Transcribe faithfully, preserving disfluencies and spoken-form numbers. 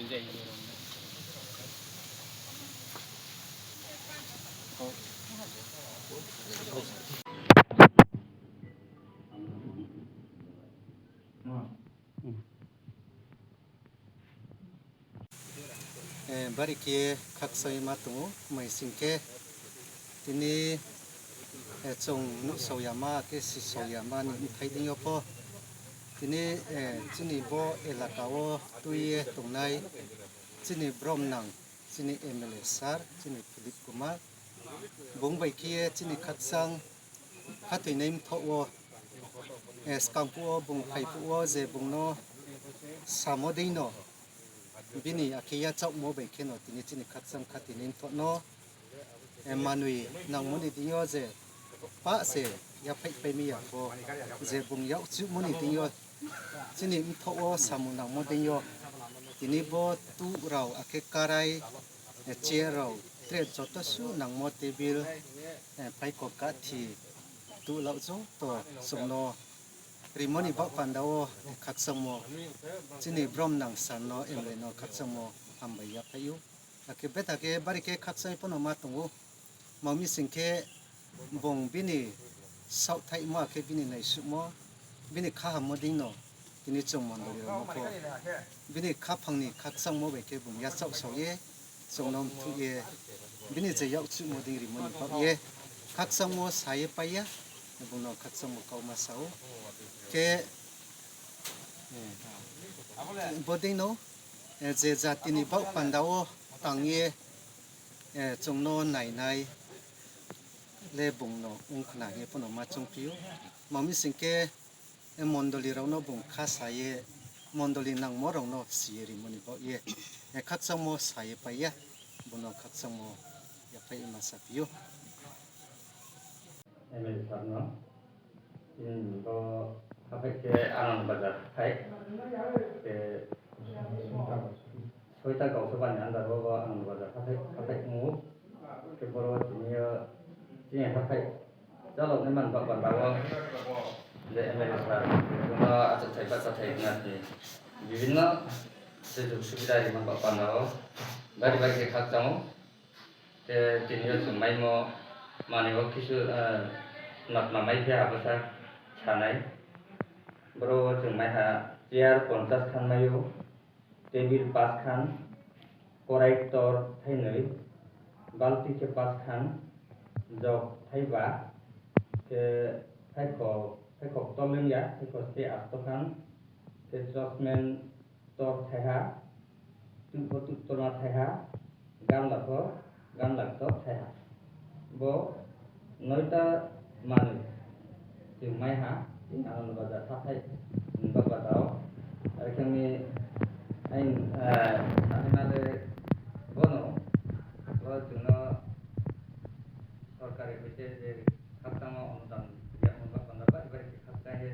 Eh, bari khe khakchangma tong ou, mai sing khe tini, eh, chung nuhsao yama khe sisao yama ni bthai deing yo pho. Tini, eh, chini bo elaka wo tui ye tongnai chini bromnang, chini M L A sir, chini Philip Kumar. Bung bai khe ye chini khakchang khathoinai mthoh wo, eh, skang phuh wo bung phai phuh wo je bung no samo dei no, bini akhe yachaohmo bai khe no tini chini khakchang khathoinai mthoh no, eh, manoi nangmo ni deing yo je pah se yaphaihpai mi ya pho, je bung yakchuhmo ni deing yo, chini mthoh wo samung nangmo deing yo, tini bo tuh rao akhe karai, eh, chair rao, tray joto suh nangmo table, eh, phaikok kathi, tuh lao joto chung no rimo ni baoh panda wo khakchangmo, chini bromnang sir no, M L A no khakchangmo hambai yaphai ou. Akhe betha khe bari khe khakchang pho no ma tong ou. Tma mi sing khe bung bini saohthaihmo akhe bini naisuhmo, bini khahammo deing no tini chung mondoli rao no pho bini khaphang ni khakchangmo bai khe bung yachaohsao ye, chung no mthuh ye, bini je yakchuhmo deing rimo ni baoh ye khakchangmo sa ye pai ya, bung no khakchangmo kauma sa ou. Khe, eh, bo deing no, eh, je jati ni baoh panda wo tang ye, eh, chung no nainai le bung no ong khna hing ye pho no ma choungphi ou. Tma mi sing khe, eh, mondoli rao no bung kha sa ye, mondoli nangmo rao no si ye rimo ni baoh ye, eh, khakchangmo sa ye pai ya, bung no khakchangmo yaphai ma saphi ou. M L A sir no, hmm, bo haphai khe Anand Bazar haphai, khe soita Gausoba ni under wo bo Anand Bazar haphai, haphai ong ou. Khe boro tini yo chini haphai chalok nai man baoh panda wo je M L A sir, bung no achouhthai bahchathai khna ni bibhinno sujog subida ri man baoh panda wo bari bari khe khakchang ou. Khe tini yo chung maimo manoi wo kisu, eh, tma tma mai phi abo sa sanai. Boro wo chung mai ha chair ponchas khan mai ou, table pas khan, korai ktor thainoi, balti khe pas khan, jog thaiba, khe thaikhok, thaikhok ktor ling ya, thaikhok se asto khan, khe chosmen ktor thaiha, tuh pho tuh ktorma thaiha, gamla pho gamla ktor thaiha. Bo noita manoi chung mai ha, chini Anand Bazar haphai ni baoh panda wo. Are khe mi aini, eh, sanaima le bono, bo chung no sorkari hoite je khakchangmo onudan yagmo baoh panda bari bari khe khakchang ye